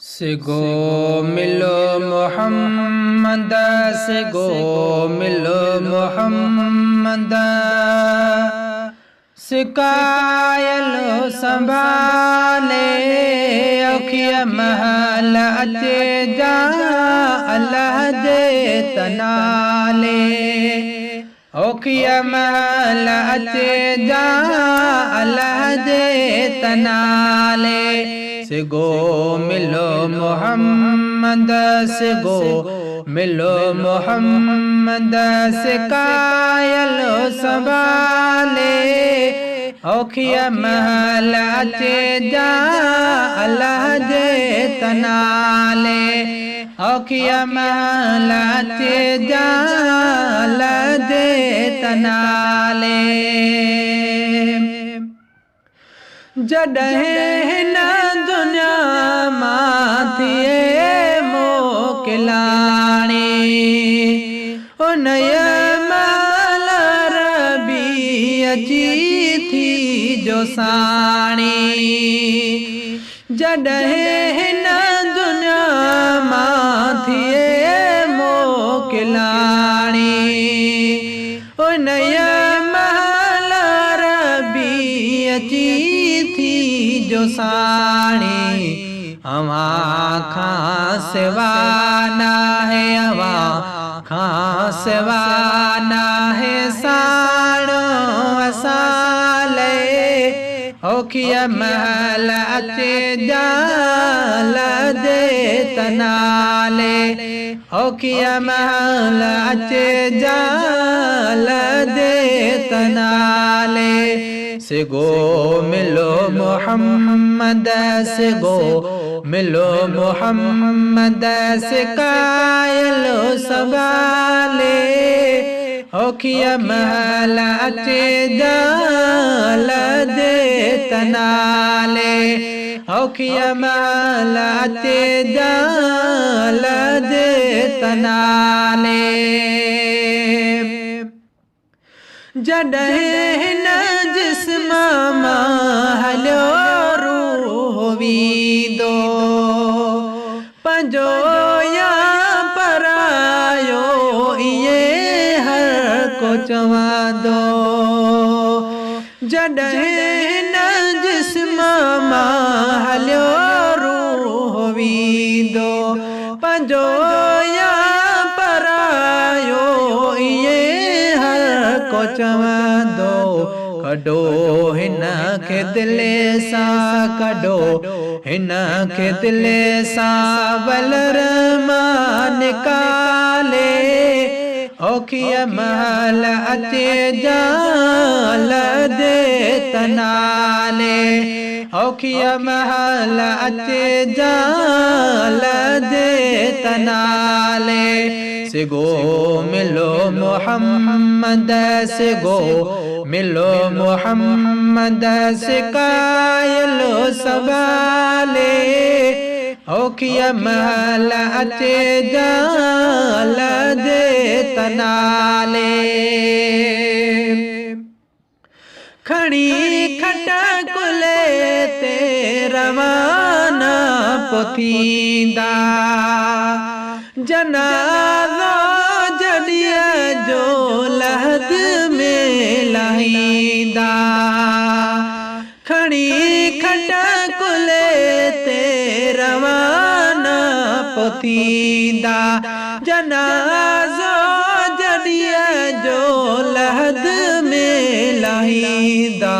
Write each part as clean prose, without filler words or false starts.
سگهو ملو محمد، سگهو ملو محمد، سڪايل سنڀالي، اوکيء مهل اچي جا الله جي تنالي، اوکيء مهل اچي جا الله جي تنالي. سگهو ملو محمد، سگهو ملو محمد، سڪايل سنڀالي، اوکيء مهل اچي جا الله جي تنالي، اوکيء مهل اچي جا الله جي تنالي. جڏهن هن دنيا مان ٿئي موڪلاڻي، انهيء مهل ربي اچي ٿي جو ساڻي. جڏهن هن دنيا مان ٿئي موڪلاڻي، انهيء مهل ربي اچي ٿي جو ساڻي. اوهان کان سوا ناهي، اوهان کان سوا ناهي ساڻو اسان لئي، اوکيء مهل اچي جا الله جي تنالي، اوکيء مهل اچي جا الله جي تنالي. سگهو ملو محمد، سگهو ملو محمد، سڪايل سنڀالي، اوکيء مهل اچي جا الله جي تنالي، اوکيء مهل اچي جا الله جي تنالي. جڏهن هن جسم مان هليو روح ويندو، پنهنجو يا پرايو ائين هر ڪو چوندو. جڏهن هن جسم مان هليو روح ويندو، پنهنجو يا پرايو ائين هر ڪو چوندو. ڪڍو هن کي دل سان، ڪڍو هن کي دل سان ولر مان نڪالي، اوکيء مهل اچي جا الله جي تنالي، اوکيء مهل اچي جا الله جي تنالي. سگهو ملو محمد، سگهو ملو محمد، سڪايل سنڀالي، اوکيء مهل اچي جا الله جي تنالي. کڻي کٽ ڪلهي تي روانا پو ٿيندا، جنازو جڏيء جو لحد ۾ لاهيندا. کڻي کٽ ڪلهي تي روانا پو ٿيندا، جنازو جڏيء جو لحد ۾ لاهيندا.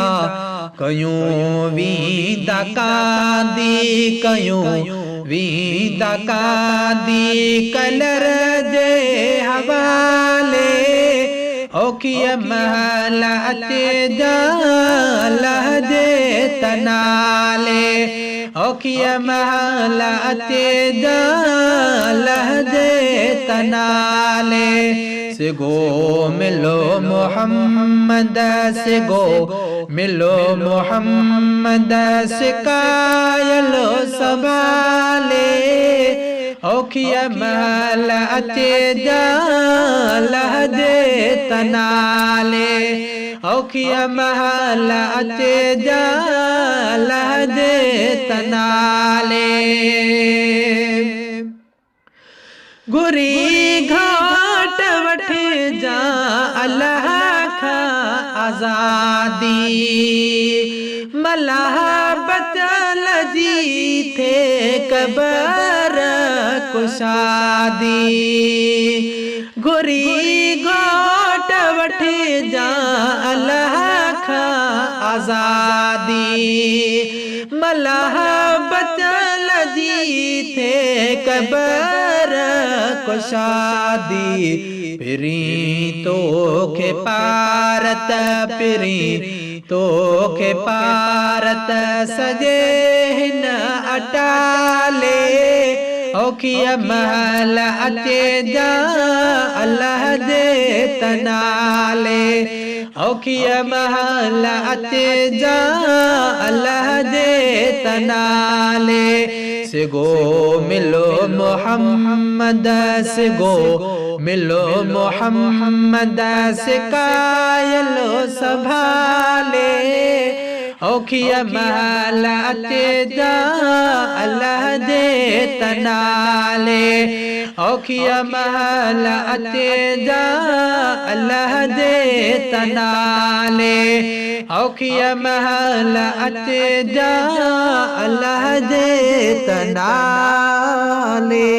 ڪيون ويندا ڪاندي، ڪيون ويندا ڪاندي ڪلر جي حوالي، اوکيء مهل اچي جا الله جي تنالي، اوکيء مهل اچي جا الله جي تنالي. سگهو ملو محمد، سگهو ملو محمد، سڪايل سنڀالي، اوکيء مهل اچي جا الله جي تنالي، اوکيء مهل اچي جا الله جي تنالي. گهري گهوٽ وٺجان الله کان آزادي. ملاح بچل جي ٿئي قبر ڪشادي. گهري گهوٽ وٺجان الله کان آزادي. ملاح بچل جي ٿئي قبر ڪشادي. پرين توکي پارت، پرين توکي پارت سڄي هن اٽالي. اوکيء مهل اچجان الله جي تنالي. اوکيء مهل اچجان الله جي تنالي. سگهو ملو محمد، سگهو ملو محمد سڪايل سنڀالي. اوکيء مهل اچجان الله جي تنالي. اوکيء مهل اچجان الله جي تنالي. اوکيء مهل اچجان الله جي تنالي.